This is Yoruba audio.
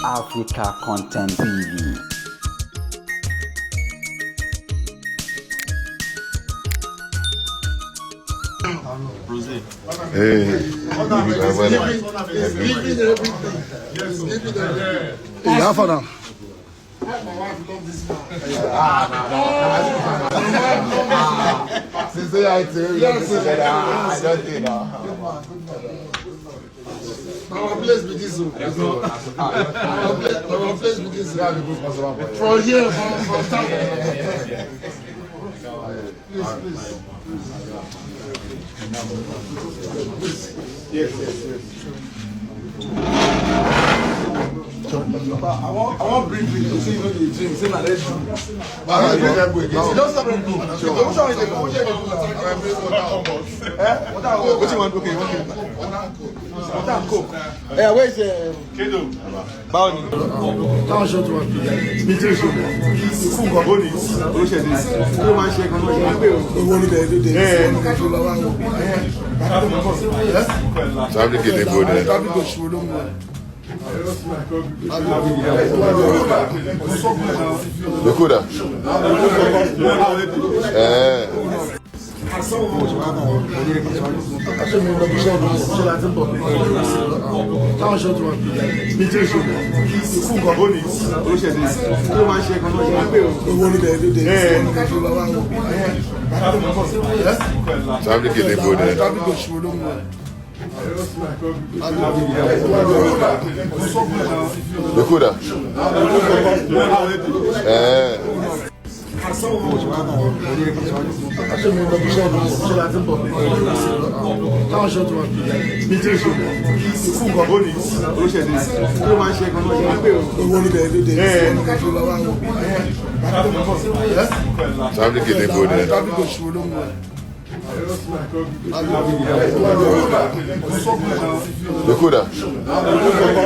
Africa Content TV. Hey, He's giving everything. He's giving everything. Hey, how far now? My wife love this man. Since I tell you, Yes, sir. I don't think now. Good man, good man, good man. Now our place be this. Oh. Our place be this. Oh. From here, from town. Please, please. I wan bring drink to say you no dey drink, say na Red Bull. But I drink Red Bull again. You don stop Red Bull. So which one you dey go? Which one you dey do now? Eh? Water and Coke. Wetin you want? Okay, okay. Water and Coke. Eh, where is Kedo. Báwo ni? Táwọn ṣe tó wà Mi tí o ṣe. Fún nǹkan bó ni ó ṣe dé. Kí ló máa ń ṣe gan-an? Ṣé pé o? Owó níbẹ̀ ló dé. Traffic dey go there. Traffic òṣùwò ló mú ẹ. Yokuda. Eh. Ṣé mi lọ bí iṣẹ́ ìlú ṣe láti ń bọ̀? Táwọn ṣe tó wà Mi tí o ṣe. Fún nǹkan bó ni ó ṣe dé. Kí ló máa ń ṣe gan-an? Ṣé pé o? Owó níbẹ̀ ló dé. Traffic dey go there. Traffic òṣùwò ló mú ẹ. Yokuda. Eh. Ṣé mi lọ bí iṣẹ́ ìlú ṣe láti ń bọ̀? Táwọn ṣe tó wà Mi tí o ṣe. Fún nǹkan bó ni ó ṣe dé. Kí ló máa ń ṣe gan-an? Ṣé pé o? Owó níbẹ̀ ló dé. Traffic dey go there. Traffic òṣùwò ló mú ẹ. Yokuda.